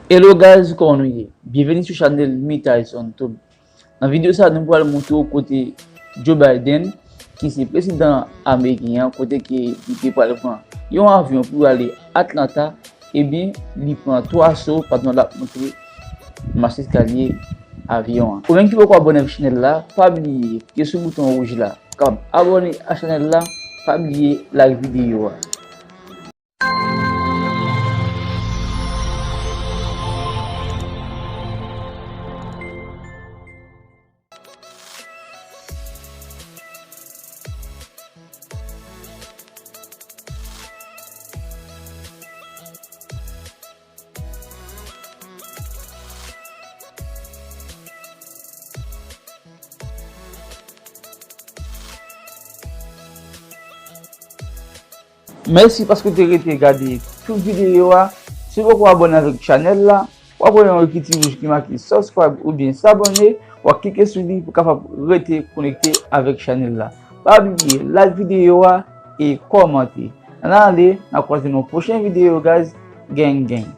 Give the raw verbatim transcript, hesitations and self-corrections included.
Hello guys, kòman nou ye? Byenveni sou chanèl Mitay on Tube. Nan videyo sa, nou pral montre w kote Joe Biden, ki se prezidan ameriken an, kote ke li te pral pran yon avyon pou ale Atlanta, ebyen, li pran twa so pandan l ap monte mach eskalye avyon an. Ou menm ki poko abòne avèk chanèl la, pa bliye klike sou bouton wouj la, k ap abòne a chanèl la, pa bliye like videyo a. Mèsi paske w te rete gade tout videyo a. Si w poko abòne avèk chanèl la, w ap wè yon ekri ti wouj ki make subscribe oubyen s'abonner, w ap klike sou li pou w kapab rete konekte avèk chanèl la. Pa bliye like videyo a e kòmante. Ann ale, n a kwaze nan yon pwochen videyo, guys. Gang, gang.